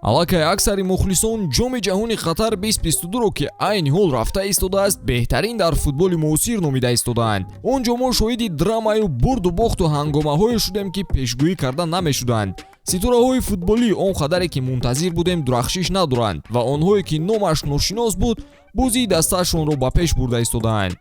Аллакай аксари мухлисон Ҷоми ҷаҳони Қатар 2022-ро, ки айни ҳол рафта истодааст, беҳтарин дар футболи муосир номида истодаанд. Он ҷо мо шоҳиди драмаю бурду бохту ҳангомаҳое шудем, ки пешгӯӣ карда намешуданд. Ситораҳои футболӣ он қадаре, ки мунтазир будем, дурахшиш надоранд ва онҳое, ки номаш ношинос буд, бозии дастаашонро ба пеш бурда истодаанд.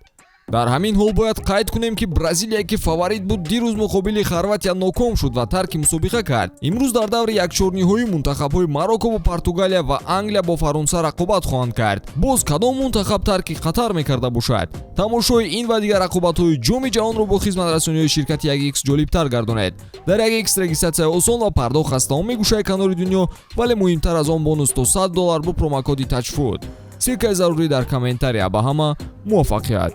Дар ҳамин ҳол бояд қайд кунем, ки Бразилия, ки фаворит буд, дирӯз муқобили Хорватия ноком шуд ва тарки мусобиқа кард. Имрӯз дар даври якчорниҳоӣ мунтахабҳои Марокко бо Португалия ва Англия бо Фаронса рақобат хоҳанд кард. Боз кадом мунтахаб тарки Қатар мекарда бошад? Тамошои ин ва дигар рақобатҳои Ҷоми ҷаҳонро бо хизматрасониҳои ширкати 1X ҷолибтар гардонед. Дар 1X регистратсия осон ва пардохт аз тамоми гӯшаи канори дунё, вале муҳимтар аз он, бонус то $100 бо промокоди TAJFOOT. Ссылкаи зарурӣ дар комментария. Ба ҳама муваффақият!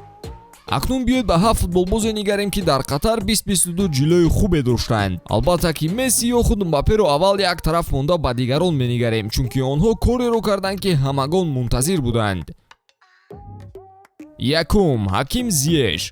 Акнун биёед, ба ҳафт футболбозе нигарем, ки дар Қатар 2022 ҷилои хубе доштанд. Албатта, ки Месси ё худ Мбапперо аввал як тараф монда, ба дигарон менигарем, чунки онҳо кореро карданд, ки ҳамагон мунтазир буданд. Якум: Ҳаким Зиеш.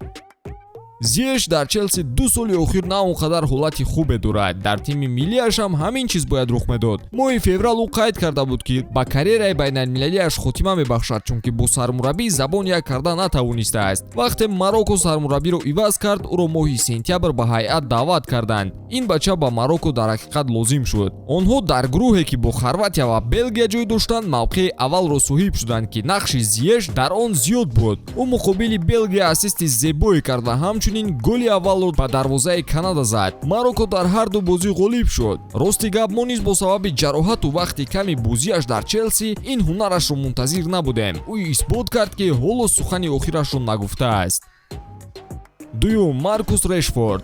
Зиеш дар Челси 2 соли охир на он қадар ҳолати хубе дорад. Дар тими миллиаш ҳам ҳамин чиз бояд рух медод. Моҳи феврал ӯ қайд карда буд, ки ба карьераи байналмилалиаш хотима мебахшад, чунки бо сармураббӣ забон як карда натавонистааст. Вақте Марокко сармураббиро иваз кард, ӯро моҳи сентябр ба ҳайат даъват карданд. Ин бача ба Марокко дар ҳақиқат лозим шуд. Онҳо дар гурӯҳе, ки бо Хорватия ва Белгия ҷой доштанд, мавқеи аввалро соҳиб шуданд, ки нақши Зиеш дар он зиёд буд. Ӯ муқобили Белгия ассисти зебое кард ва ҳамчунин голи аввалро ба дарвозаи Канада зад. Марокко дар ҳар ду бозӣ ғолиб шуд. Рости гап, мо низ бо сабаби ҷароҳату вақти ками бозиаш дар Челси ин ҳунарашро мунтазир набудем. Ӯ исбот кард, ки ҳоло сухани охирашро нагуфтааст. Дуюм: Маркус Решфорд.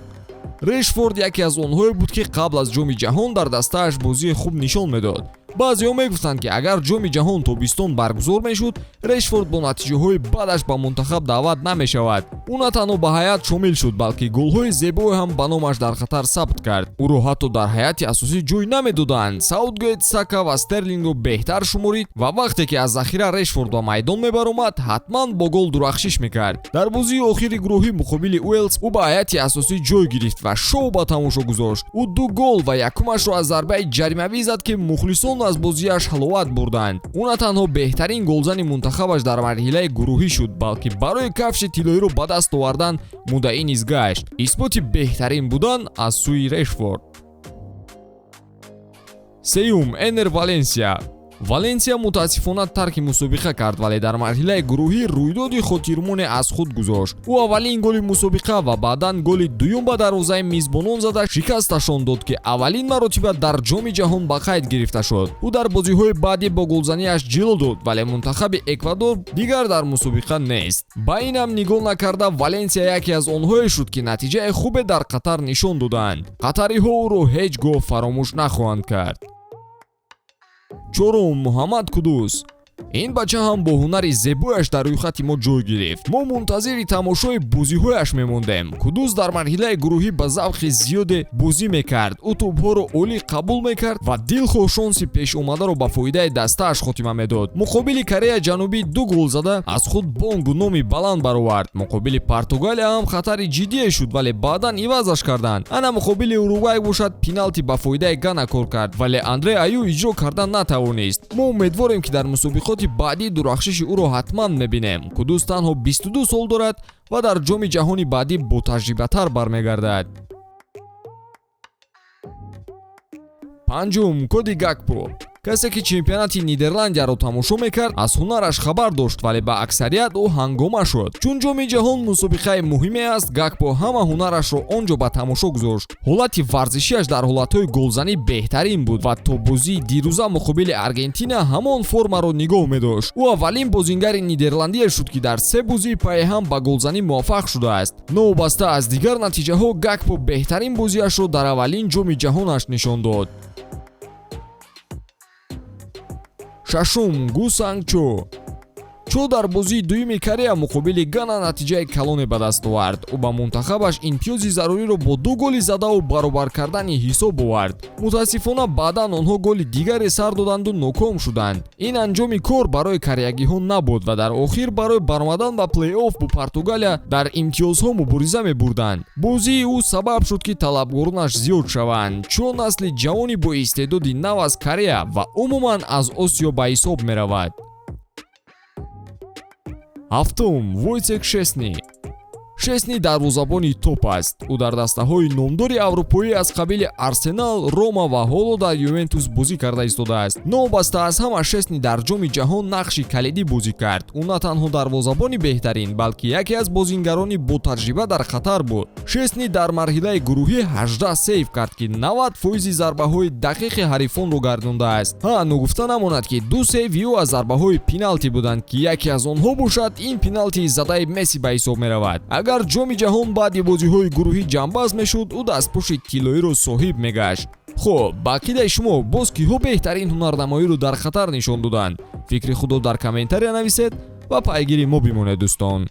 Решфорд яке аз онҳое буд, ки қабл аз Ҷоми ҷаҳон дар дастааш бозии хуб нишон медод. Баъзеҳо мегуфтанд, ки агар Ҷоми ҷаҳон тобистон баргузор мешуд, Решфорд бо натиҷаҳои бадаш ба мунтахаб даъват намешавад. Ӯ на танҳо ба ҳайат шомил шуд, балки голҳои зебое ҳам ба номаш дар Қатар сабт кард. Ӯро ҳатто дар ҳайати асосӣ ҷой намедоданд. Саутгейт Сака ва Стерлингро беҳтар шуморид ва вақте ки аз захира Решфорд ба майдон мебаромад, ҳатман бо гол дурахшиш мекард. Дар бозии охири гурӯҳӣ муқобили Уэлс ӯ ба ҳайати асосӣ ҷой гирифт ва шоу ба тамошо гузошт. Ӯ ду гол ва якумашро аз зарбаи ҷаримавӣ зад, ки мухлисон аз бозиаш ҳаловат бурданд. Ӯ на танҳо беҳтарин голзани мунтахабаш дар марҳилаи гурӯҳӣ шуд, балки барои кафши тиллоиро ба даст овардан муддаӣ низ гашт. Исботи беҳтарин будан аз сӯи Решфорд. Сеюм: Энер Валенсия. Валенсия мутаассифона тарки мусобиқа кард, вале дар марҳилаи гурӯҳӣ рӯйдоди хотирмоне аз худ гузошт. Ӯ аввалин голи мусобиқа ва баъдан голи дуюм ба дарвозаи мизбонон зада, шикасташон дод, ки аввалин маротиба дар Ҷоми ҷаҳон ба қайд гирифта шуд. Ӯ дар бозиҳои баъдӣ бо голзаниаш ҷило дод, вале мунтахаби Эквадор дигар дар мусобиқа нест. Ба инам нигоҳ накарда, Валенсия яке аз онҳое шуд, ки натиҷаи хубе дар Қатар нишон доданд. Қатариҳо ӯро ҳеҷ гоҳ фаромӯш нахоҳанд кард. Чорум: Муҳаммад Кудус. Ин бача ҳам бо ҳунари зебояш дар рӯйхати мо ҷой гирифт. Мо мунтазири тамошои бозиҳояш мемондем. Кудус дар марҳилаи гурӯҳӣ ба завқи зиёде бозӣ мекард. Ӯ тӯбҳоро олӣ қабул мекард ва дилхоҳ шонси пешомадаро ба фоидаи дастааш хотима медод. Муқобили Корея Ҷанубӣ ду гол зада, аз худ бонгу номи баланд баровард. Муқобили Португалия ҳам хатари ҷиддие шуд, вале баъдан ивазаш карданд. Ана муқобили Уругвай бошад, пеналти ба фоидаи Гана кор кард, вале Андре Аю иҷро кардан натавонист. Мо умедворем, ки дар мусобиқоти баъдӣ дурахшиши ӯро ҳатман мебинем. Кудус танҳо 22 сол дорад ва дар Ҷоми ҷаҳони баъдӣ ботаҷрибатар бармегардад. Панҷум: Коди Гакпо. Касе, ки чемпионати Нидерландияро тамошо мекард, аз ҳунараш хабар дошт, вале ба аксарият ӯ ҳангома шуд. Чун Ҷоми ҷаҳон мусобиқаи муҳиме аст, Гакпо ҳама ҳунарашро он ҷо ба тамошо гузошт. Ҳолати варзишиаш дар ҳолатҳои голзанӣ беҳтарин буд ва то бозии дирӯза муқобили Аргентина ҳамон формаро нигоҳ медошт. Ӯ аввалин бозингари нидерландия шуд, ки дар се бозии пайҳам ба голзанӣ муваффақ шудааст. Новобаста аз дигар натиҷаҳо, Гакпо беҳтарин бозиашро дар аввалин Ҷоми ҷаҳонаш нишон дод. Шашум: Гусангчо. Чо Чо дар бозии дуюми Корея муқобили Гана натиҷаи калоне ба даст овард. Ӯ ба мунтахабаш имтиёзи заруриро бо ду голи задаву баробар кардани ҳисоб овард. Мутаассифона, баъдан онҳо голи дигаре сар доданду ноком шуданд. Ин анҷоми кор барои кореягиҳо набуд ва дар охир барои баромадан ба плей-офф бо Португалия дар имтиёзҳо мубориза мебурданд. Бозии ӯ сабаб шуд, ки талабгоронаш зиёд шаванд. Чо насли ҷавони бо истеъдоди нав аз Корея ва умуман аз Осиё ба ҳисоб меравад. Ҳафтум, Войцек Шесни. Шесни дарвозабони топ аст. Ӯ дар дастаҳои номдори аврупоӣ аз қабили Арсенал, Рома ва ҳоло дар Ювентус бозӣ карда истодааст. Новобаста аз ҳама, Шесни дар Ҷоми ҷаҳон нақши калидӣ бозӣ кард. Ӯ на танҳо дарвозабони беҳтарин, балки яке аз бозингарони ботаҷриба дар хатар буд. Шесни дар марҳилаи гурӯҳӣ 18 сейв кард, ки 90 фоизи зарбаҳои дақиқи ҳарифонро гардондааст. Ҳа, ногуфта намонад, ки ду сейви ӯ аз зарбаҳои пеналти буданд, ки яке аз онҳо бошад, ин пеналти задаи Месси ба ҳисоб меравад. Агар Ҷоми ҷаҳон баъди бозиҳои гурӯҳӣ ҷамъбаст мешуд, ӯ дастпӯши тиллоиро соҳиб мегашт. Хуб, ба ақидаи шумо, боз киҳо беҳтарин ҳунарнамоиро дар Қатар нишон доданд? Фикри худро дар комментария нависед ва пайгири мо бимонед, дӯстон.